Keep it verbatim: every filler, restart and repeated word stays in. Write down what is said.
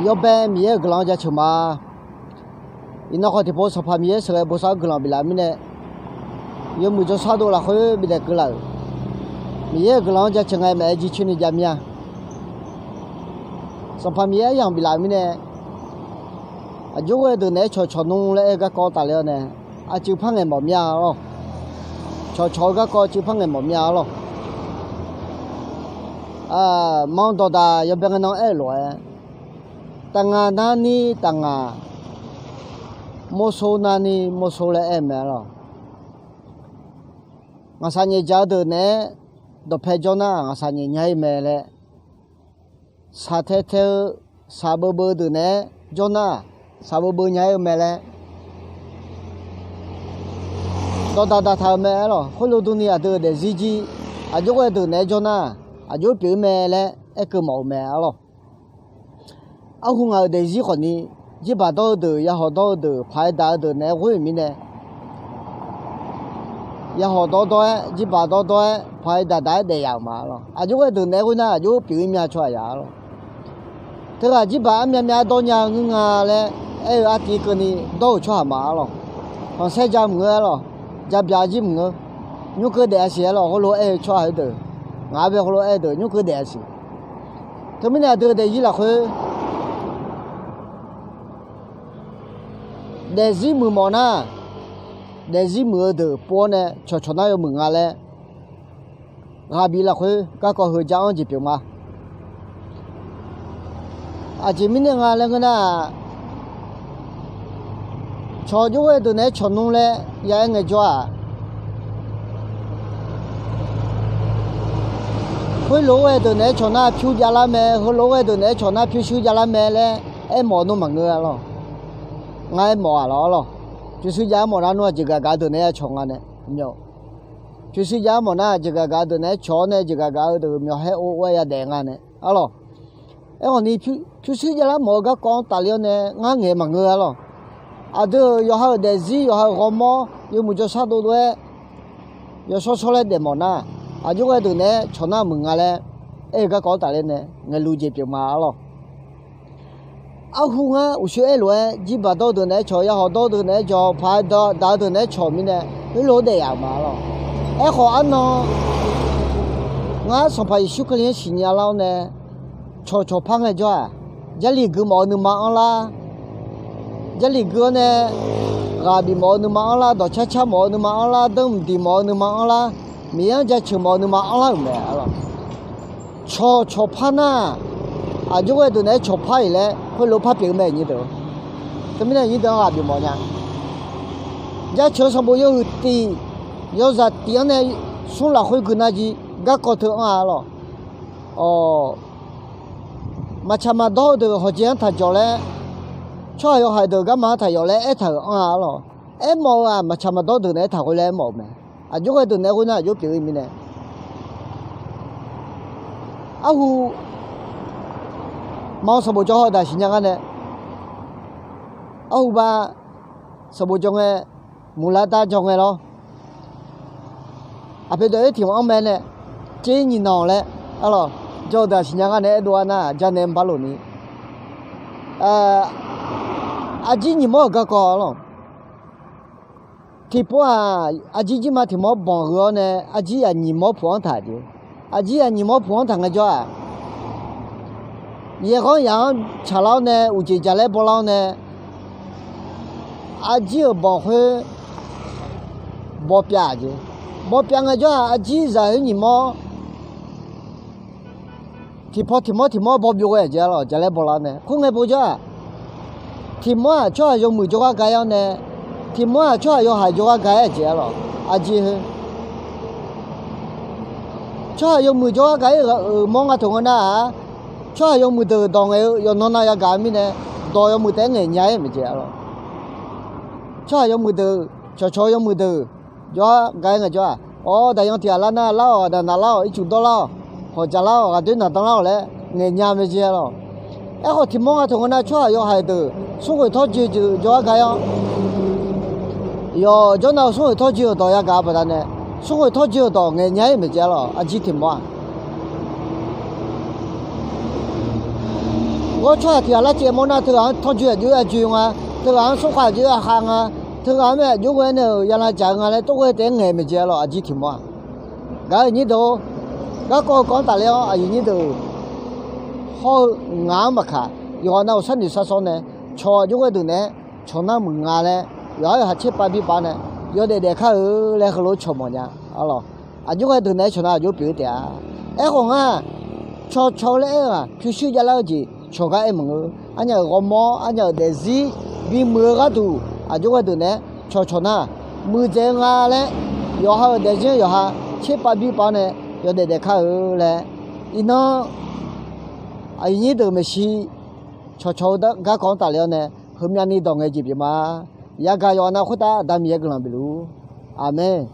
Yawbae Miqyaer-euq guiqlanq-anr jaceuq ma. Iqnan khawf tiqpov Sanqpaq Miqyaer sheuqghae bosav-anr guiqlanq biflaf-euq mirnae, yawmuiq jawrshar dov lafkhoer bifnaeq keuvlaf-euq Miqyaer-euq guiqlanq-anr jaceuq ngae maeq-aer jircoer ni jav mir-a. Sanqpaq Miqyaer aryamq biflaf-euq mirnae, aqjox ghae deuq naeq-aer cawqcawq nmr laer aer-eu garkawv tafler-awr nae, aqcuiv par ngaeq mawf mir-a lawr. Cawqcawq-eu garkawv aqcuiv par ngaeq mawf mir-a lawr. Manq dawqdaq yawbae ngae nan aer-euq lof-aer, taf ngaq narni taf ngaq, mawrso narni mawrso laer aer-eu mae lawr. Ngaqshaq nyaef jaq-eu deuq naeq-aer dawqpae jawr nar, ngaqshaq nyaef nya-ir mae laer, shaqtae tae-eu shaqbeuv beuv deuq naeq-aer jawr nar, shaqbeuv beuv nya-ir-eu mae laer, dawqdaq daqtaq-euq mae lawr. Khoerlof durni aqdui-euq daefzir jir, aqjox ghae deuq naeq-aer jawr nar, aqjox pyeuf-ir mae laer aerkeuv mawf-eu mae lawr. Arhu ngaq-euq daefzir khawfni, jirbaq dawr-eu deuq, yahawq dawr-eu deuq, paq-aer daq-eu deuq naeq-aer ghoer-euq mirnae, yahawq dawrdawr-aer, jirbaq dawrdawr-aer, paq-aer daqdaq-aer daef yaf-euq ma lawr. Aqjox ghae deuq naeq-aer ghoer nar, aqjox pyeuf-ir mya tsawrhaq ya lawr. Teughaq jirbaq armyavmyav-aer dawr nya-eu ngeur nga laer aer-eu artiv keuvni dawr-euq tsawrhaq ma lawr. Khanqsaer ja mq ngeur-aer lawr, jabyaq jir mq ngeur, nymrkeuv daef-a siq-aer lawr. Khoerlof aer-eu tsawrhaq heudeuq, ngaq-anr bae khoerlof aer-eu deuq nymrkeuv daef-a siq. Teumirnae aqdui-euq daefzir lafkhoer daefzir muiq mawf nar, daefzir muiq-eu deuq pov-awr nae cawqcawq nar yawmuiq nga laer ghaq bif lafkhoer garkawv heu ja-anr jeq pyeuf ma. Aqjeq mirnae nga laer ngeur nar-aq, cawq jox ghae deuq naeq-aer cawq nmr laer ya aer ngaejawr-aq, khoerlof-aer ghae deuq naeq-aer cawq nar pyur javlar mae, heulof-aer ghae deuq naeq-aer cawq nar pyurshuir javlar mae laer aermawf-eu nmr maqngeur-a lawr. Ngar aermawf-aq lawr lawr. Pyurshuir jav-aer mawf nar nmr aqjeq gaqgaq deuq naeq-aer cawq nga nae, pyurshuir jav-aer mawf nar aqjeq gaqgaq deuq naeq-aer cawq-awr nae jeq gaqgaq-eu deuq myawqhaer or or-aer yadaef nga nae, a lawr. Aerkhawfni, pyurshuir javlar mawf-eu garkawv-anr tafler-awr nae ngar ngaeq maqngeur-a lawr. Aqdui-euq yawqha-euq daefzir, yawqha-euq ghawrmawr yawmuiq jawrshar dovdov-aer yawshawr shawr laer daefmawf nar, aqjox ghae deuq naeq-aer cawq nar muiq nga laer aer-eu garkawv-anr tafler nae ngaeqluf jeq pyeuf ma, a lawr. Arhu ngar uqshoe aerlof-aer, jirbaq dawr-eu deuq naeq-aer cawq, yahawq dawr-eu deuq naeq-aer jawq, paq-aer daq-eu deuq naeq-aer cawq mirnae, heulof-aer daef yaf-euq ma, a lawr. Aerkhawf, arnan ngar Sanqpaq Yeqsur Kali-anr siqnya lar-awr nae cawqcawq par ngaejawr-aq, Jarlif gui mawf-eu nuima anrlar, Jarlif gui-awr nae ghaq bif mawf-eu nuima anrlar, dawqcar car mawf-eu nuima anrlar, danrmq diq mawf-eu nuima anrlar, Miqyaer-anr jaceuq mawf-eu nuima anrlar-euq mae, a lawr. Cawqcawq par nar, aqjox ghae deuq naeq-aer cawqpar iq laer khoerlof par pyeuf-eu mae, nyir deuq. Teumirnae nyir deuq-anr ghaq bif mawf nya. Jaceuq-eu sanqbof yawhuiq tif, yawzaq tif-anr nae smr lafkhoer gui nar jir, garkawv teu anr-a, a lawr. Maqtsaq maqdawr-eu deuq hawqjeq-anr taq jawq laer, tsawrhaq yawhaiq deuq garma-anr taq yawf laer aertaq-euq anr-a, a lawr. Aermawf-eu-aq, maqtsaq maqdawr deuq naeq-aer taq ghoe laer aermawf-euq mae. Aqjox ghae deuq naeq-aer ghoe nar aqjox pyeuf-ir mirnae, arhu maqanr sanqbof jawr haw daq siqnya ngar nae, arhu ba sanqbof jawr ngae, muiqlar dar jawr ngae lawr. Aqpoeq dawq-ir tiq maq-anr mae nae, tser nyiq nanq laer, a lawr, jawr-eu daq siqnya ngar nae aerdov-a nar, jar nae mqbar lof ni, arjir nyiq mawr-euq garkawv, a lawr. Tiqpov-aq, arjir jirma tiq mawr banq gheu-awr nae, arjir yaq nyiq mawr puq-anr taq jeq. Arjir yaq nyiq mawr puq-anr taq ngaejawr-aq, yaeqghanr yaq-anr tsaqlar-awr nae, uqjeq jaqlaer bawlar-awr nae, arjir-euq banq khoer bawpyav jeq. Bawpyav ngaejawr-aq, arjir zaqkhoer nyiq mawr tiqpaw tiq mawr tiq mawr baw byov ghae jeq, a lawr, jaqlaer bawlar-awr nae. Khoerngae povjawr-aq, tiq mawr-aq tsawrhaq yawmuiq jawrgar ga-ir-awr nae, tiq mawr-aq tsawrhaq yawhaiq jawrgar ga-aer jeq, a lawr, arjir khoer. Tsawrhaq yawmuiq jawrgar ga-ir-euq mawr nga taq ngeur nar-aq, tsawrhaq yawmuiq deuq dawq ngaeq-eu yawqnan nav yagaq-eu mirnae, dawq yawmuiq taef-aer ngaeq nya-ir maeq jeq, a lawr. Tsawrhaq yawmuiq deuq, cawqcawq-eu yawmuiq deuq jawrgar ga-aer ngaejawr-aq, awr, daqyan tiq ghaq lar nar lar-awq, aqdaq naq lar-awq, ircuf dawr lar-awq, hawq jaq lar-awq, ghaqdoer naq dan lar-awq laer ngaeq nya mae jeq, a lawr. Aerkhawf, tiq mawr nga taq ngeur nar, tsawrhaq yawhaiq deuq smrkhoeq tawrjeuq deuq jawrgar ga-ir-awr, yawqjawr nav-eu smrkhoeq tawrjeuq-euq dawq yagaq-eu baqdanae, smrkhoeq tawrjeuq-euq dawq ngaeq nya-ir maeq jeq, a lawr, arjir tiq mawr-aq. Ghawr tsawrhaq tiq ghaq lar caev mawr nar, teughaq-anr tanrjoe aqjox-aer aqjoe nga, teughaq-anr tsawrkhav aqjox-aer aqkhav nga, teughaq-anr mae aqjox ghae nae-euq yalav jaq-eu nga laer tawr ghae taef-aer ngaeq maeq jae lawq. Aqjir tiq mawr-aq, gaq-euq nyir deuq-or, garkawv-eu kawv-anr tafler-awr aqyuif nyir deuq hawr-eu ngaq-anr maqkaq, yawqghaq nav-euq sharnoeq sharsawr nae, cawq aqjox ghae deuq naeq-aer cawq nar muiq nga laer, yawqha-euq haqcaer pav bi pav nae yawdaef daef kar-eu laer heulof-aer cawq mawf nya. Arlawq, aqjox ghae deuq naeq-aer cawq nar aqjox pyeuf-eu taef-a. Aerkhawf ngar, cawqcawq-eu laer aer-eu-aq, pyurshuir javlar-eu jeq cawq gar aer maqngeur. Arnyaf-euq ghawrmawr, arnyaf-euq daefzir bimuiq-eu gharduq aqjox ghae deuq naeq-aer cawqcawq nar muiqdzaeq-eu nga laer, yawqha-euq daefzir-anr yawqha caer pav bi pav-awr nae yawdaef daef kar-eu laer, iqnan aqyuif nyir deuq maeqshi cawqcawq-eu garkawv-anr tafler-awr nae, heumyavni dawq ngae jeq pyeuf ma. Yagaq yawqghaq nav khoertav Aqda Miqyaer guiqlanq bifluf-ur. Aqmeq.